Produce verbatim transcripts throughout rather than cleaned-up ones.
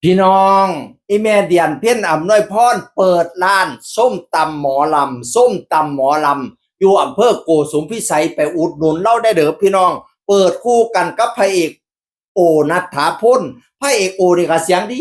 พี่น้อง อีแม่เดียนเพ็ญอำนวยพรเปิดร้านส้มตำหมอลำ ส้มตำหมอลำ อยู่อำเภอโกสุมพิสัย ไปอุดหนุนเล่าได้เด้อพี่น้อง เปิดคู่กันกับพระเอกโอ ณัฐฐาพล พระเอกโอนี่ก็เสียงดี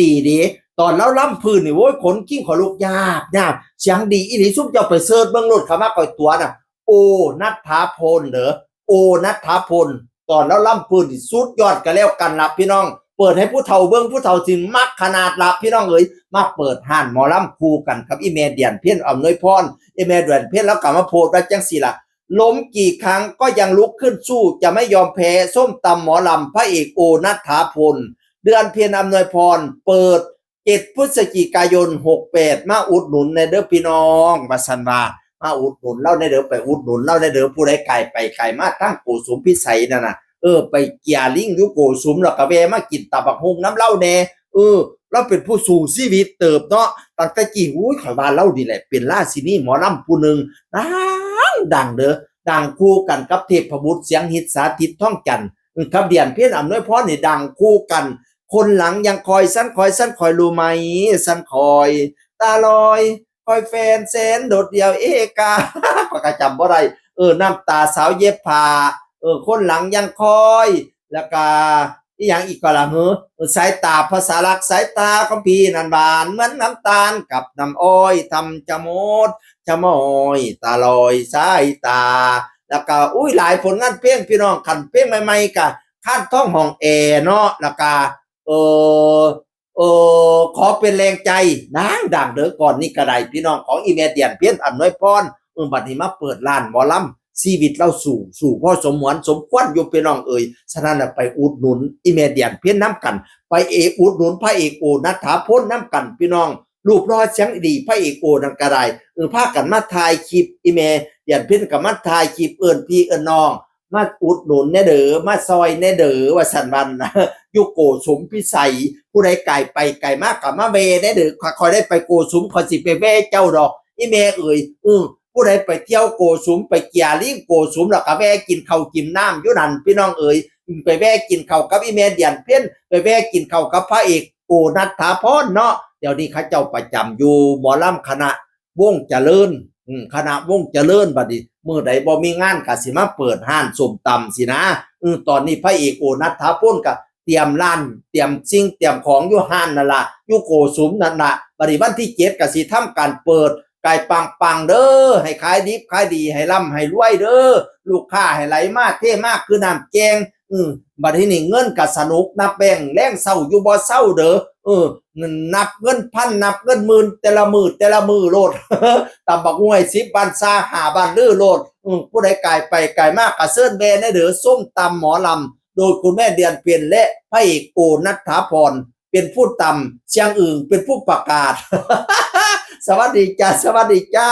ดีดี ตอนเล่าล่ำพื้นนี่โว้ยขนคิงขนลุกยาบยาบ เสียงดีอีหลี ซุมเจ้าไปเสิร์ชเบิ่งโลด คำว่าข่อยตั๋วน่ะ โอ ณัฐฐาพลเด้อ โอ ณัฐฐาพล ตอนเล่าล่ำพื้นนี่สุดยอดกันแล้วกันล่ะพี่น้อง เปิดให้ผู้เฒ่าเบิ่ง ผู้เฒ่าสิมักขนาดละพี่น้องเอ๋ย มาเปิดห้านหมอลำคู่กันกับอีแม่เดียนเพ็ญอำนวยพร อีแม่เดียนเพ็ญแล้วก็มาโพสต์ว่าจังสี่ล่ะ ล้มกี่ครั้งก็ยังลุกขึ้นสู้ จะไม่ยอมแพ้ ส้มตำหมอลำพระเอกโอ ณัฐฐาพล เดือนเพ็ญอำนวยพร เปิด เจ็ด พฤศจิกายน หกแปด มาอุดหนุนแน่เด้อพี่น้อง ว่าซั่นว่า มาอุดหนุนเล่าแน่เด้อ ไปอุดหนุนเล่าแน่เด้อ ผู้ใดไกลไปไกลมาทางโกสุมพิสัยนั่นน่ะ เออ ไปเกียร์ลิงอยู่โกสุม แล้วก็แวะมากินตำบักหุ่งนำเล่าแน่ เออ เล่าเป็นผู้สู้ชีวิตเติบเนาะ ตั้งแต่กี้ อุ้ย ข่อยว่าเล่านี่แหละ เป็นราชินีหมอลำผู้หนึ่ง ดังดังเด้อ ดังคู่กันกับเทพบุตรเสียงฮิต สาธิต ทองจันทร์ เออ กับเดียนเพ็ญอำนวยพรนี่ดังคู่กัน คนหลังยังคอย ฉันคอย ฉันคอย รู้ไหม ฉันคอย ตาลอย คอยแฟนแสนโดดเดี่ยวเอกา ข้อยก็จำบ่ได้ เออ น้ำตาสาวเย็บผ้า เออ คนหลังยังคอย แล้วก็อีหยังอีกก็ละหือ สายตาภาษารัก สายตาของพี่นั้นหวานเหมือนน้ำตาลกับน้ำอ้อย ทำชะมดชะม้อย ตาลอยสายตา แล้วก็ อุ้ย หลายผลงานเพลงพี่น้อง คันเพลงใหม่ๆ ก็ คาดท้องห้องแอร์เนาะ แล้วก็ เออ เออ ขอเป็นแรงใจ ดังดังเด้อ ก่อนนี้ก็ได้พี่น้อง ของอีแม่เดียนเพ็ญอำนวยพร เออ บัดนี้มาเปิดร้านหมอลำ ชีวิตเล่าสู้ สู้พอสมหวนสมควรอยู่พี่น้องเอ๋ย ฉะนั้นน่ะไปอุดหนุนอีแม่เดียนเพ็ญนำกัน ไปเอ อุดหนุนพระเอกโอ ณัฐฐาพลนำกันพี่น้อง รูปหล่อเสียงดีพระเอกโอนั่นก็ได้ เออ พากันมาถ่ายคลิป อีแม่เดียนเพ็ญก็มาถ่ายคลิป เอิ้นพี่เอิ้นน้อง มาอุดหนุนแน่เด้อ มาซอยแน่เด้อ ว่าซั่นว่า อยู่โกสุมพิสัย ผู้ใดไกลไปไกลมาก็มาแวะแน่เด้อ ข้อย ข้อยได้ไปโกสุม ข้อยสิไปแวะเจ้าดอก อีแม่เอ๋ย เออ ผู้ใดไปเที่ยวโกสุม ไปเกียร์ลิงโกสุม แล้วก็แวะกินข้าวกินน้ำอยู่นั่นพี่น้องเอ๋ย ไปแวะกินข้าวกับอีแม่เดียนเพ็ญ ไปแวะกินข้าวกับพระเอกโอ ณัฐฐาพลเนาะ เดี๋ยวนี้เขาเจ้าประจำอยู่หมอลำคณะวงเจริญ อืม คณะวงเจริญ บัดนี้มื้อใดบ่มีงานก็สิมาเปิดร้านส้มตำสินะ เออ ตอนนี้พระเอกโอ ณัฐฐาพลก็เตรียมร้าน เตรียมสิ่งเตรียมของอยู่ร้านนั่นล่ะ อยู่โกสุมนั่นล่ะ บัดนี้วันที่เจ็ดก็สิทำการเปิด ไก่ปังๆ เด้อ ให้ขายดิบขายดี ให้ร่ำให้รวยเด้อ ลูกค้าให้ไหลมาเทมาคือน้ำแกง อืม บัดนี้นี่เงินก็สนุก นับแบงค์แลงเช้าอยู่บ่เซาเด้อ เออ นับเงินพัน นับเงินหมื่น แต่ละมื้อ แต่ละมื้อโลด ตำบักหุ่งสิบบ้านซา ห้าบ้านลือโลด อืม ผู้ใดไกลไปไกลมาก็เชิญแวะแน่เด้อ ส้มตำหมอลำ โดยคุณแม่เดียนเพ็ญและพระเอกโอ ณัฐฐาพล เป็นผู้ตำ เสียงอึ่งเป็นผู้ประกาศ สวัสดีจ้า สวัสดีจ้า